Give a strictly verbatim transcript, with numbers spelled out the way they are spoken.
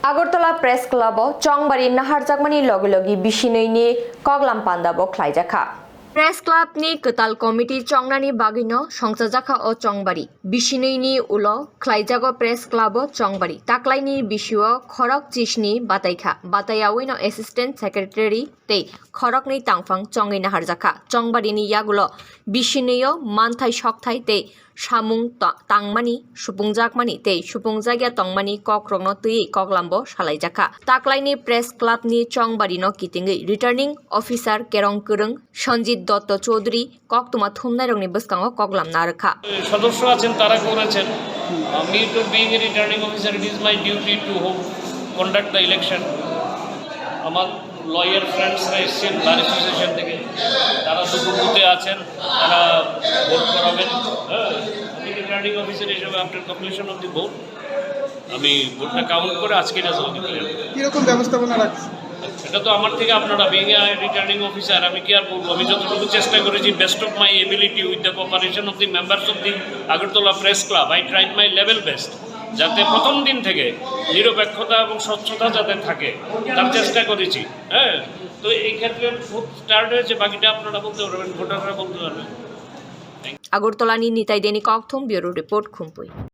Agartala Press Club o chongbari naharjakmani logi logi bisinwini koklam panda bo khlaijakha. Press Club ni kwtal committee chongnani bagwino songchajakha o chongbari. Bisinwini ulo khlaijago Press Club o chongbari. Taklaini bisio khorok chisni bataikha. Batayawino Assistant Secretary tei khoroknwi tangphang chongwi naharjakha. Chongbarini yagulo bisinwio manthai sokthai tei samung ta-, tangmani, supungjakmani tei supungjagya tongmani kokrokno twiwi koklambo salaijakha. Taklaini Press Club ni chongbarino kitingwi Returning Officer Kerong Kwrwng, Sanjit Dotto Chaudhary koktwma thumnairokni bwskango koklam narwkha. সদস্য আছেন, তারা করেছেন। আমি তো being a returning officer, it is my duty to conduct the election. আমার লয়ার ফ্রেন্ডসরা এসছেন bar association থেকে, তারা দুটো বুথে আছেন, তারা ভোট করাবেন। হ্যাঁ, আমি রিটার্নিং অফিসার হিসেবে, after completion of the vote, আমি ভোটটা কাউন্ট করে আজকে রেজাল্ট ডিক্লেয়ার। কিরকম ব্যবস্থাপনা রাখছে? এটা তো আমার থেকে আপনারা, বিং এ রিটার্নিং অফিসার, আমি কি আর বলবো? আমি যতটুকু চেষ্টা করেছি, best of my ability, with the cooperation of the members of the Agartala Press Club, I tried my level best, যাতে প্রথম দিন থেকে নিরপেক্ষতা এবং স্বচ্ছতা যাতে থাকে, তার চেষ্টা করেছি। হ্যাঁ, তো এই ক্ষেত্রে খুব স্টার্ট হয়েছে, বাকিটা আপনারা বলতে পারবেন, ভোটাররা বলতে পারবেন। Agartala ni Nitai Deni kokthum, Bureau Report, Khumpui.